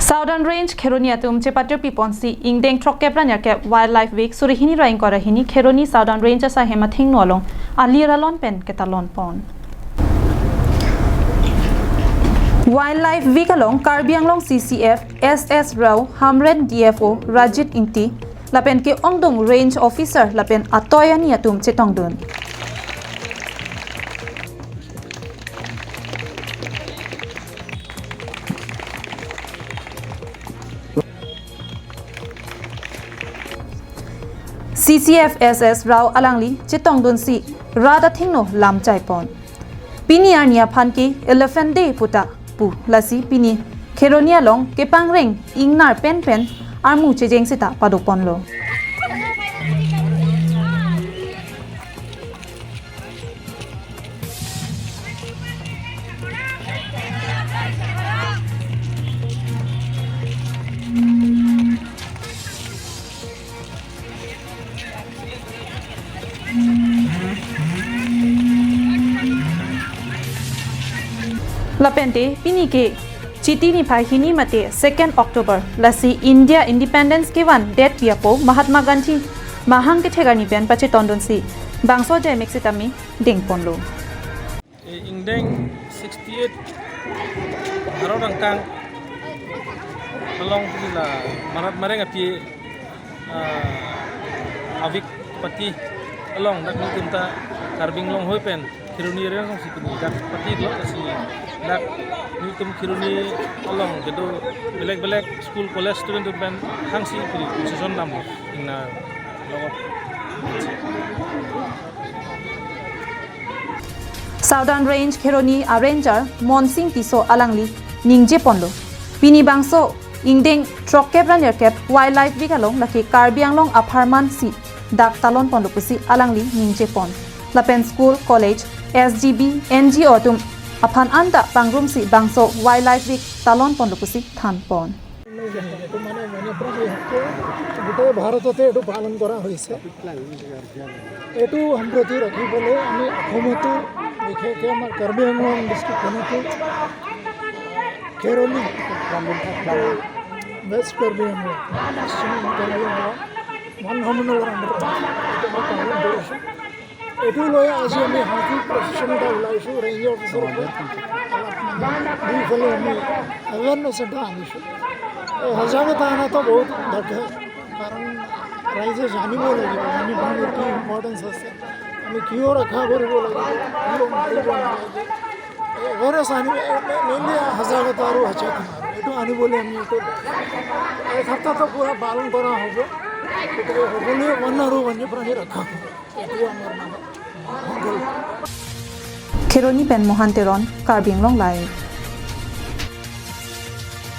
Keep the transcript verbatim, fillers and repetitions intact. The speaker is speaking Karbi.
Southern Range Kheroni atum chepatir piponsi ingdeng throkkep ra nerkep Wildlife Week suri hini ra ingkoi ra hini Kheroni Southern Range asai hem athengno along alir alon pen ketalon pon. Wildlife Week along Karbi Anglong C C F S S Rao, Hamren D F O Rajit Ingti lapen ke-ongdung Range Officer lapen atoi ani atum chetongdun. C C F S S Rao alangli chetongdunsi rat athengno lam chaipon. Pini arni aphan ke Elephant Day puta pu, lasi pini Kheroni along kepangreng ingnar penpen armu chejeng seta padoponlo. Lapente pini ke Chiti niphai hini mate second October, lasi India Independence kevan det pi apo Mahatma Gandhi mahang kethek arni pen pachetongdunsi bangso ajaimek sitame dengponlo. Eh, ingdeng sixty-eight Bharat angkang along pini la Marat Mareng api, ah, a-week pati along dak nelitum ta Karbi Anglong hoi pen Kheroni area alongsi pini dak pati lo, si dak nelitum Kheroni along kedo belek belek school college student atum pen hangsi pini procession dam ingnar lo. Southern Range Kheroni a-Ranger Monsing Tisso alangli ningjeponlo, pini bangso ingdeng throkkep ra nerkep Wildlife Week along lake Karbi Anglong apharman si dak talonponlo pusi alangli ningjepon. Lapen school, college, S G B, N G O atum aphan anta pangrumsi bangso Wildlife Week talonponlo pusi thanpon. এইটো মানে মণিপুৰী বিহুটো গোটেই ভাৰততে এইটো পালন কৰা হৈছে। এইটো সম্প্ৰতি ৰাখিবলৈ আমি অসমতো, বিশেষকৈ আমাৰ কাৰ্বি আংলং ডিষ্ট্ৰিক্টখনতো খেৰণি, ৱেষ্ট কাৰ্বি আংলং, পশ্চিম কাৰ্বি আংলং, মান সমন্বয়ৰ আন্দোলন এইটো মই পালন কৰিছোঁ। এইটো লৈ আজি আমি হাতী প্ৰচেশ্যন এটা ওলাইছোঁ, ৰেঞ্জ অফিচাৰৰ পৰা। অলপ মানে দুইফালে আমি এৱেৰনেছ এটা আনিছোঁ। এই সজাগতা অনাটো বহুত দৰকাৰ, কাৰণ ৰাইজে জানিব লাগিব আমি পানীৰ কি ইম্পৰ্টেঞ্চ আছে, আমি কিয় ৰক্ষা কৰিব লাগিব, কিয় মাৰিব নালাগে। এৱেৰনেছ আনিব, মেইনলি সজাগতা আৰু সচেতন, এইটো আনিবলৈ আমি এইটো এক সপ্তাহটো পূৰা পালন কৰা হ'ব। গতিকে সকলোৱে বন আৰু বন্যপ্ৰাণী ৰক্ষা কৰিব। Kheroni pen Mohan Teron, Karbi Anglong Live.